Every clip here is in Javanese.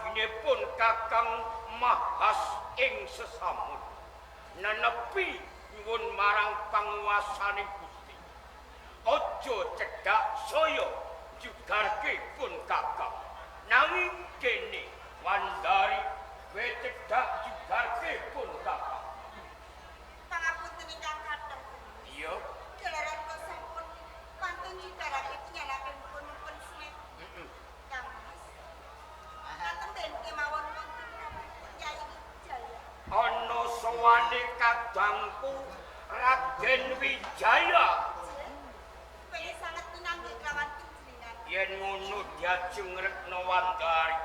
Margine pun Kakang Mahas ing sesamun. Nenepi nyuwun marang panguwasane Gusti. Aja cedhak saya jugarke pun Kakang. Nanging kene Wandari we cedhak jugarke pun Kakang. Pangapunten ingkang kathah. Iya. Jalaran kula sampun pantun jugarake pinyalakipun pun Semet. Heeh. Kang Mas. Katen den kemawon wonten Kyai Wijaya. Ana sowane kadangku Raden Wijaya. Pengen sanget pinanggih kelawan panjenengan. Yen ngono diajeng Retna Wandari.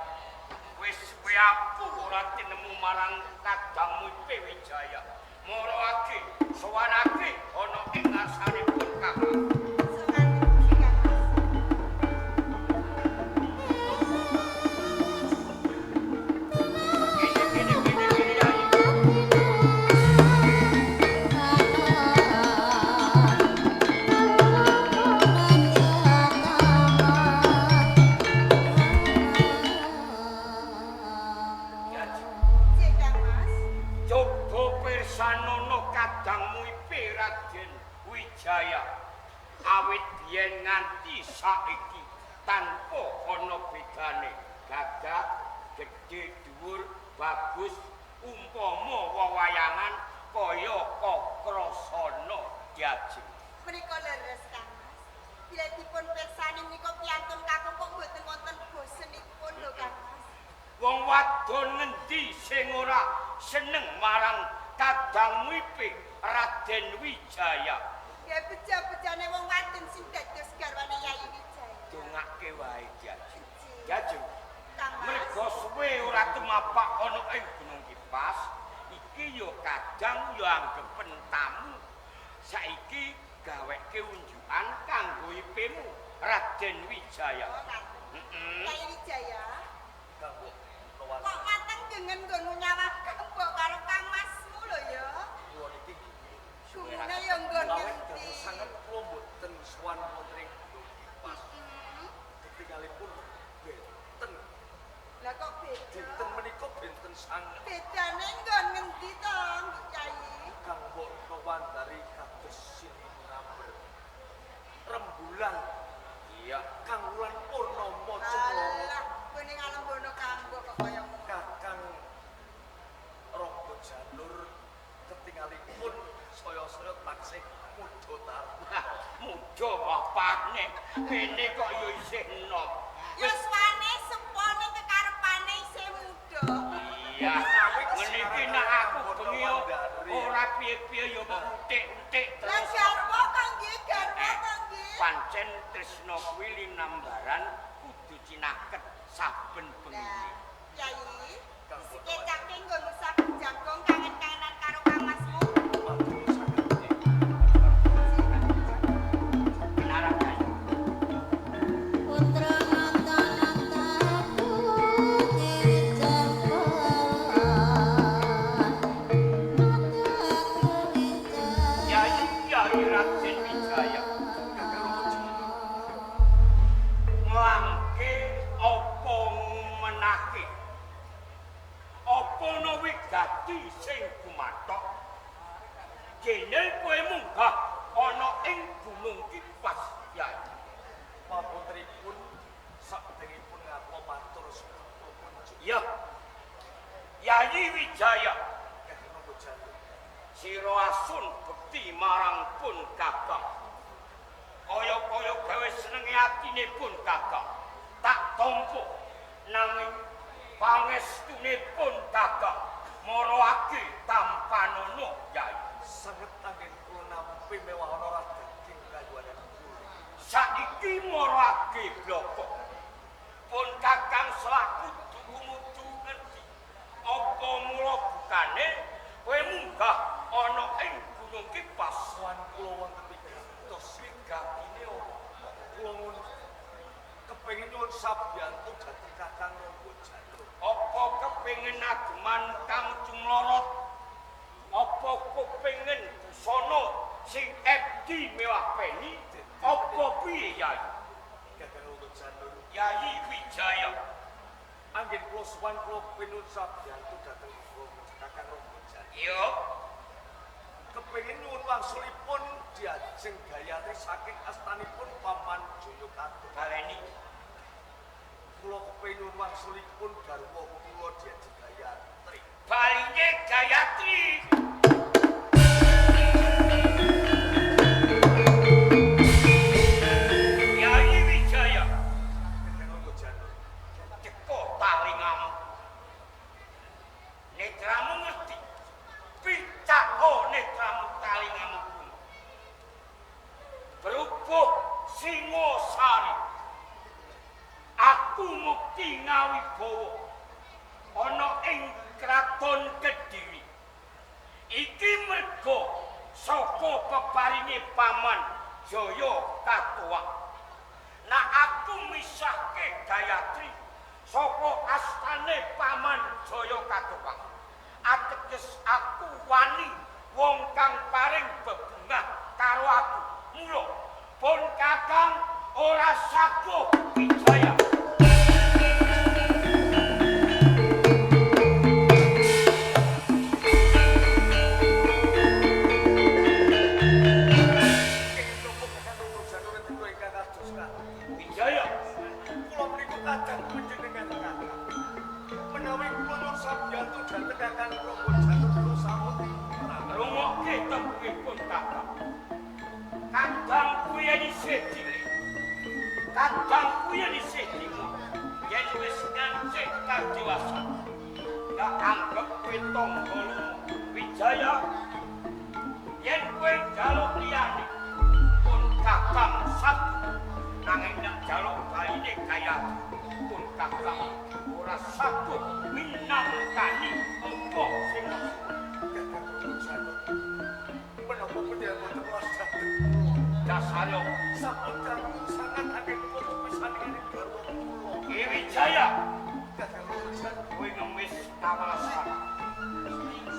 Wis suwe aku ora tinemu marang kadangmu Ipe Wijaya. Marake sowanake ana ing ngarsanipun Kakang. Sowan Kang Mas. Kene kene kene kene Yayi. Diajeng. Nggih Kang Mas. Coba pirsanono kadangmu Ipe Raden Wijaya. Awit biyen nganti saiki tanpa ana bedane. Gagah, gedhe, dhuwur, bagus, umpama wewayangan kaya Kakrasana diajeng. Menika leres Kang Mas. Bila dipun pirsani menika piyantun kakung kok mboten wonten bosenipun lho Kang Mas. Wong wadon ngendi sing ora seneng marang kadangmu Ipe Raden Wijaya? Ya beja-bejane wong wadon sing dados garwane Yai Wijaya. Dongake wae diajeng. Diajeng. Kang Mas. Merga suwe ora tumapak ana ing Gunung Kipas, iki ya kadang ya anggepen tamu. Saiki gaweke unjukan kanggo ipemu Raden Wijaya. Oh, ngaten. Heeh. Kyai Wijaya, Kang kok mateng gengen nggonmu nyawah kembok karo Kang Masmu lho ya. Kula niki Gumune ya nggon kula ngendi. sanget kula mboten sowan wonten ing Gunung Kipas. Hmm. Ketingalipun benten. Lah kok beda? Dinten menika benten sanget. Bedane nggon ngendi to, Kyai? Kang Mbok Wandari kados sinamber. Rembulan Iya. Kang Wulan Purnama Cemplongo Alah, gone ngalembono kanggo kok kaya ngono. Kakang Rogo Janur ketingalipun saya-saya taksih muda taruna. Muda bapakne. Kene kok ya isih enom. Yuswane sepone kekarepane isih muda. Iya. Ngene iki nek aku bengi ora piye-piye ya mung utik-utik Lah terus. garwa kok nggih, garwa kok nggih. Pancen tresna kuwi linambaran kudu cinaket saben bengi. Lah, Kyai, disekecake nggon saben jagong kangen-kangenan karo Kang Masmu. Matur sanget nggih. Pinarak ayo. Putra nata-nataku Yai Yai Raden Wijaya. Kakang Rogo Janur Mlangke apa menake? Apa ana wigati sing gumathok? Dene kowe munggah ana ing Gunung Kipas, Yai. papuntenipun sakderengipun ngaku matur sugeng kunjuk. Ya. Yayi Wijaya, Kakang Rogo Janur sira asun bekti marang pun Kakang. Kaya-kaya gawe senenge atine pun Kakang. Tak tampa nanging pangestune pun Kakang marake tampanono Yai. Sanget anggen kula nampi mewah ana daging kayuanan kula. Saiki marake bloko. Pun Kakang selaku kudu ngerti apa mula bukane kowe munggah ana ing Gunung Kipas. Sowan kula wonten wigatos Wigatine apa? Kula ngun kepengin nyuwun sabiyantu dhateng Kakang Rogo Janur. Apa kepengin ageman kang cumlorot? Apa kepengin busana sing ebdi mewah peni? Apa piye Yai? Kakang Rogo Janur Yai Wijaya. Anggen kula sowan kula pinuwun sabiyantu dhateng Kakang Rangga Janur. Iya. Kepengin nyuwun wangsulipun Diajeng Gayatri saking astanipun Paman Jaya Katowang. Baleni. Kula kepengin nyuwun wangsulipun garwa kula Diajeng Gayatri. Baline Gayatri. Yayi Wijaya, Kakang Rangga Janur. ceko talingamu. Netramu ngerti. Picako netramu talingamu kuwi. Berubuh Singosari. Aku mukti ngawibawa ana ing kraton Kediri. Iki merga saka peparinge Paman Jaya Katowang. Nah aku misahke Gayatri saka astane Paman Jaya Katowang. Ateges aku wani wong kang paring bebungah karo aku. Mula pun Kakang ora saguh Wijaya. Kenging napa Kakang Rangga Janur rendika ingkang kados kados. Wijaya, Kula menika kadang panjenengan kakang. Menawi kula nyuwun sabiyantu dhateng Kakang Rangga Janur kula sampun terang. Rungokke tembungipun Kakang. Kadang kuwi yen isih cilik. Kadang kuwi yen isih timur. Yen wis ngancik kadewasa. Ya anggep kowe tangga lunga. Wijaya, yen kowe njaluk liyane pun Kakang saguh. Nanging nek njaluk baline Gayatri pun Kakang ora saguh minangkani apa sing Kakang Rangga Janur. Menapa panjenengan boten welas dhateng kula? Dasare Sampun dangu sangat anggen kula kepisan ing garwa kula. Ki Wijaya, Kakang Rangga Janur. Kowe ngemis kawelasan.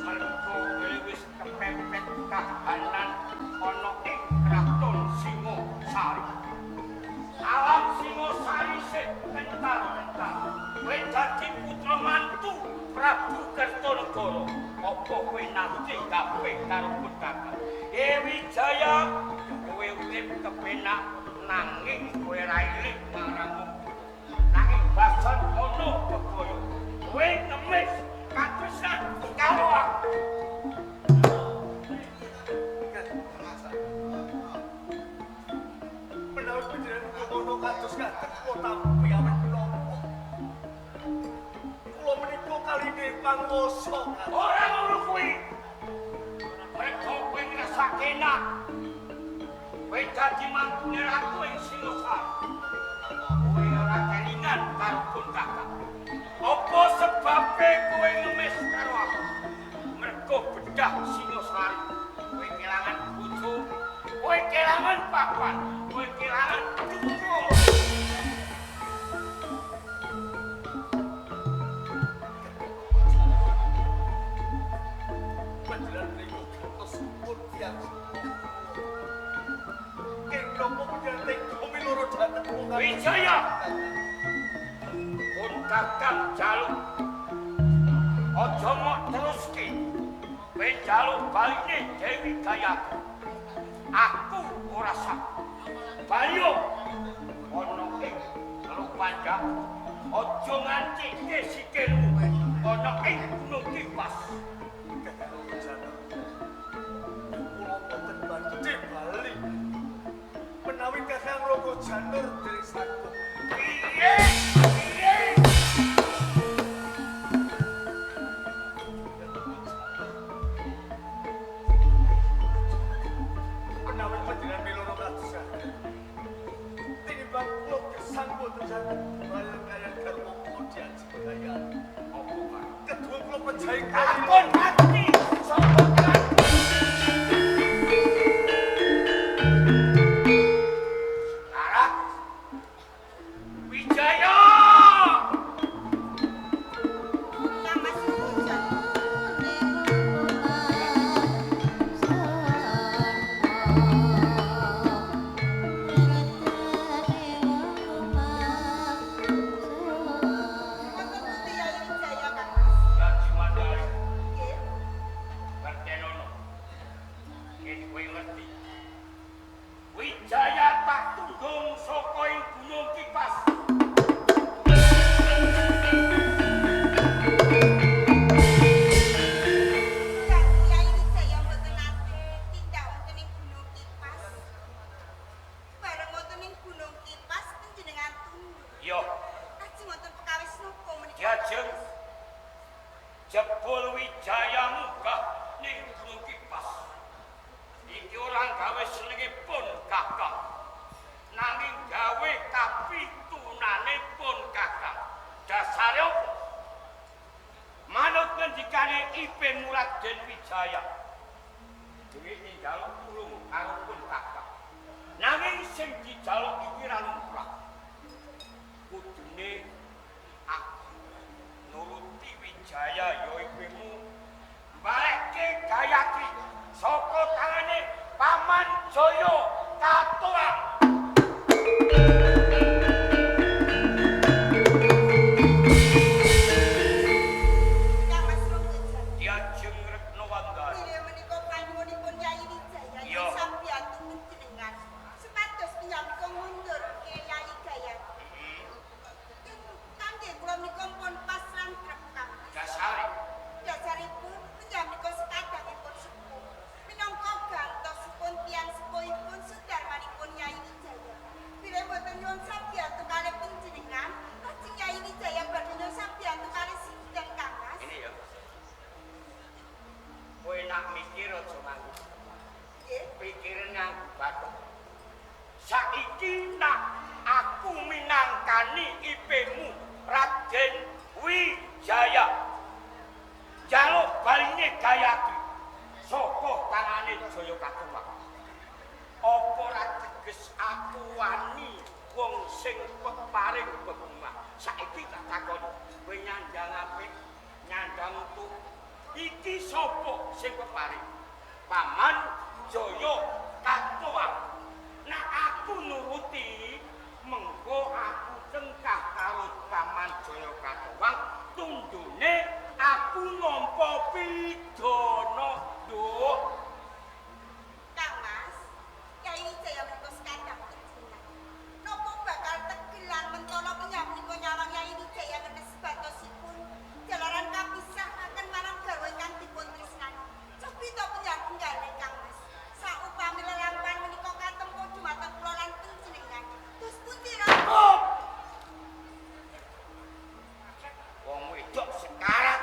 Mergo kowe wis kepepet kahanan ana ing kraton Singosari. Alam Singosari sik kental-kental. Kowe dadi putra mantu Prabu Kertanegara. Apa kowe nate kabeh karo pun Kakang? E Wijaya, kowe urip kepenak nanging kowe ra iling marang wong tuwa. Nanging basan ana bebaya. Kowe ngemis katresnan karo aku. Kakang Rangga Janur. Menawi panjenengan ngono kados ngaten kula tampi awit menapa? Kula menika kaline panguwasa Kakang. Ora ngono kuwi. Mergo kowe ngrasake enak. Kowe dadi mantune ratu ing Singosari. Kowe ora kelingan karo pun Kakang. Apa sebabe kowe ngemis karo aku? Mergo bedah Singosari. Kowe kelangan bojo, kowe kelangan papan, kowe kelangan cucu. Panjenengan menika gantos pun tiyang sepuh. Keng napa panjenengan tega miloro dhateng kula kados Wijaya! Pun Kakang jaluk. Aja mok teruske. Kowe jaluk baline Dewi Gayatri. Aku ora saguh. Balio ana ing Teluk Panjang. Aja ngancike sikilmu ana ing Gunung Kipas. Kakang Rangga Janur. Kula boten badhe bali. Menawi Kakang Rangga Janur dereng saged. Piye? Piye? Menawi panjenengan miloro kados ngaten. Tinimbang kula gesang boten saged bali kaliyan garwa kula Diajeng Gayatri. Apa kae? Kedua kula pejahi Kakon mati. Sampun mati. Larat. Wijaya. Kang Mas Wijaya. Jebul Wijaya munggah ning Gunung Kipas. Iki ora gawe senenge pun Kakang. Nanging gawe kapitunane pun Kakang. Dasare opo? Manut ngendikane Ipe Raden Wijaya. Dheweke njaluk tulung karo pun Kakang. Nanging sing dijaluk iki ra lumrah. Kudune aku nuruti Wijaya ya ibumu balekke Gayatri saka tangane Paman Jaya Katuang. Kang Mas Ronggo Jan. Diajeng Retno Wandari. Bilih menika panyuwunipun Yayi Wijaya Iya. sambiyantu panjenengan supados piyambak ngundurke Yayi Gayatri. Kangge kula menika pun pasrah trep Kang Mas. Dasare Dasaripun piyambak sekadangipun sepuh. Minangka gantosipun tiyang sepuhipun sudarmanipun Yayi Wijaya. Bilih boten nyuwun sambiyantu kalih panjenengan, lajeng Yayi Wijaya badhe nyuwun sambiyantu kalih sinten Kang Mas? ini ya. Kowe nak mikir aja nganggo Nggih. pikiran nganggo bathuk. Saiki nak aku minangkani ipemu Raden Wijaya. Jaluk baline Gayatri saka tangane Jaya Katuwang. Apa ora teges aku wani wong sing peparing bebungah. Saiki tak takoni, kowe nyandang apik, nyandang utuh. Iki sapa sing peparing? Paman Jaya Katuwang. Nak aku nuruti, mengko aku cengkah karo Paman Jaya Katuwang, tundune aku nampa pidana, Nduk. Kang Mas, Kyai Wijaya menika sekadang panjenengan. Napa bakal tegelan mentala menika nyawang Kyai Wijaya ngenes batosipun jalaran kapisahaken marang garwa ingkang dipun tresnani. Cobi to penjanggenggale Kang Mas. Saupami lelampahan menika katempo dumateng kula lan panjenengan. Dos pundi Cukup. Wong wedok sekarat,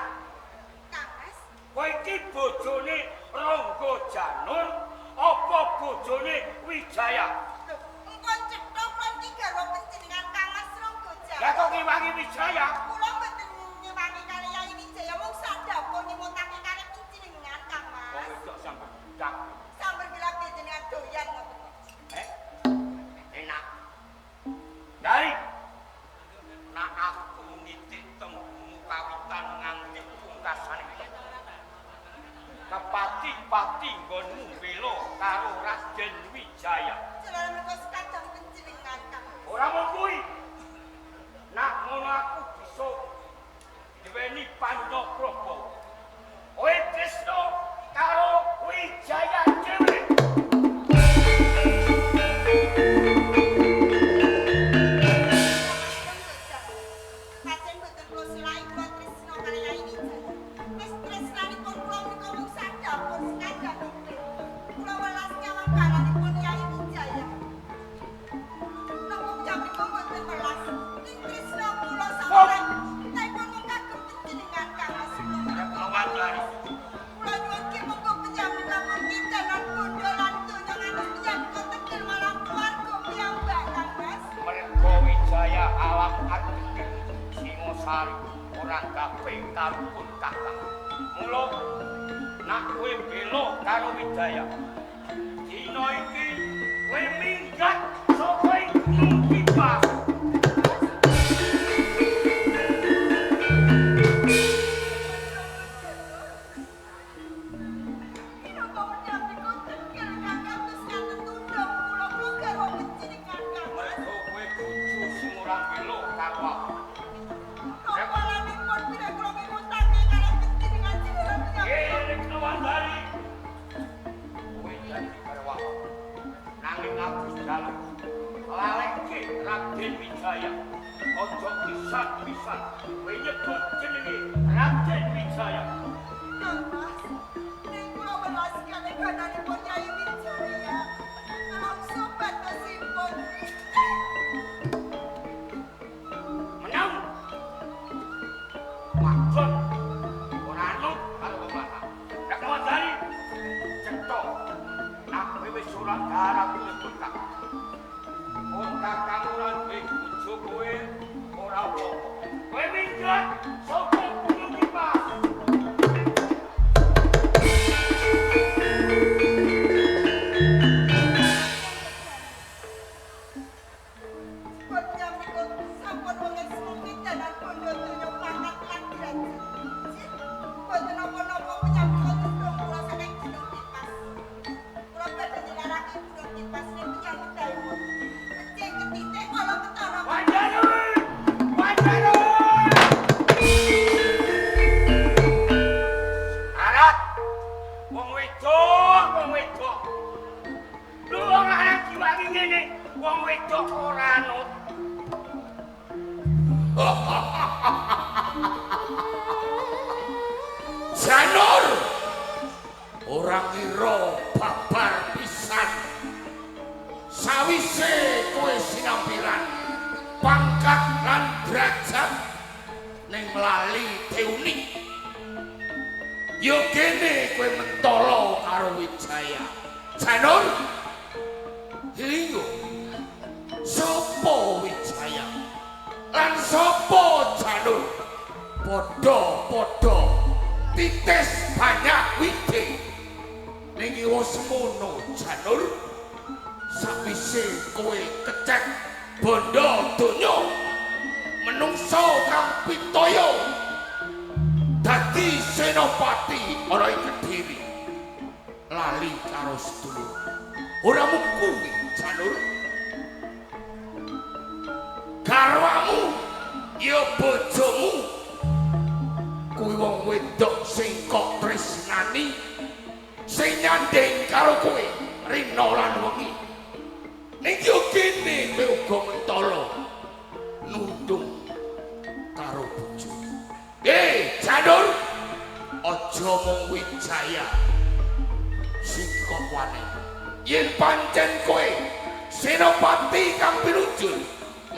Kang Mas? kowe iki bojone Rangga Janur apa bojone Wijaya? Lho, empun cetha kula niki garwa panjenengan Kang Mas Rangga Janur. Lah kok ngewangi Wijaya? Kula mboten nyewangi kalih Yayi Wijaya mung sadapun nyemutake kalih panjenengan Kang Wong Mas. wedok sampe budak. Samper bila panjenengan doyan ngoten. Eh? Enak. Dari nak aku nitik tembungmu kawitan nganti pungkasane tembung. Kepati-pati nggonmu bela karo Raden Wijaya. Jalaran menika sekadang panjenengan Kang Mas. Ora mung kuwi. Nak ngono aku bisa duweni Pandapraba. Kowe tresno karo Wijaya dhewe. Pancen mboten kula selahi kula tresna kalih Yayi Wijaya. Wis tresnanipun kula menika mung sadapun sekadangipun. Kula welas nyawang balanipun Yayi Wijaya. Napa menika mboten welas? Ing tresna kula sampun naipun mung kagem panjenengan Kang Mas. Retno Wandari. Kula nyuwun ki monggo panjenengan kintenan bondo lan donya ngantos panjenengan tegel marang keluarga piyambak Kang Mas. Mergo Wijaya alam adeg Singosari ora gawe karo pun Kakang. Mula nak kowe bela karo Wijaya, dina iki kowe minggat saka ing Gunung Kipas. Minangka panjenengan tegel kakang terus ngaten tundhong kula kula garwa panjenengan Kang Mas. Mergo kowe bojo sing ora bela karo aku. Napa lanipun bila kula ngimutake kalih panjenengan jalaran Eh, Retno Wandari. Kowe dadi garwa. Nanging aku jaluk lalekke Raden Ora ngira babar pisan. Sawise kowe sinampiran pangkat lan derajat ning lali teuni. Ya kene kowe mentala karo Wijaya. Janur, linggo. Sapa Wijaya? Lan sapa Janur? Padha-padha titis banyak wide. Ning iwa semono Janur, sawise kowe kecek bondo donya menungso kang pitaya dadi senopati ana ing Kediri, lali karo sedulur. Ora mung kuwi Janur, garwamu ya bojomu kuwi wong wedok sing kok tresnani, sing nyanding karo kowe rina lan wengi. Ning yo kene kowe uga mentala nundung karo bojo. Janur, aja mung Wijaya sing kok wani. Yen pancen kowe senopati kang pinunjul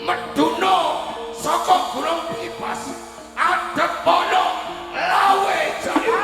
meduna saka Gunung Kipas, adep ana lawe Janur.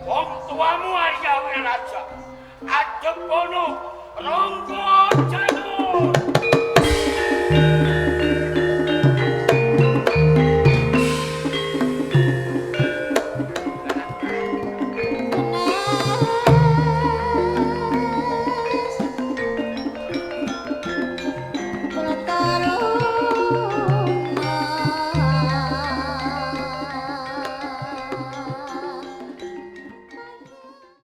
Wong tuamu Arya Wiraraja, adep kono Rangga Janur.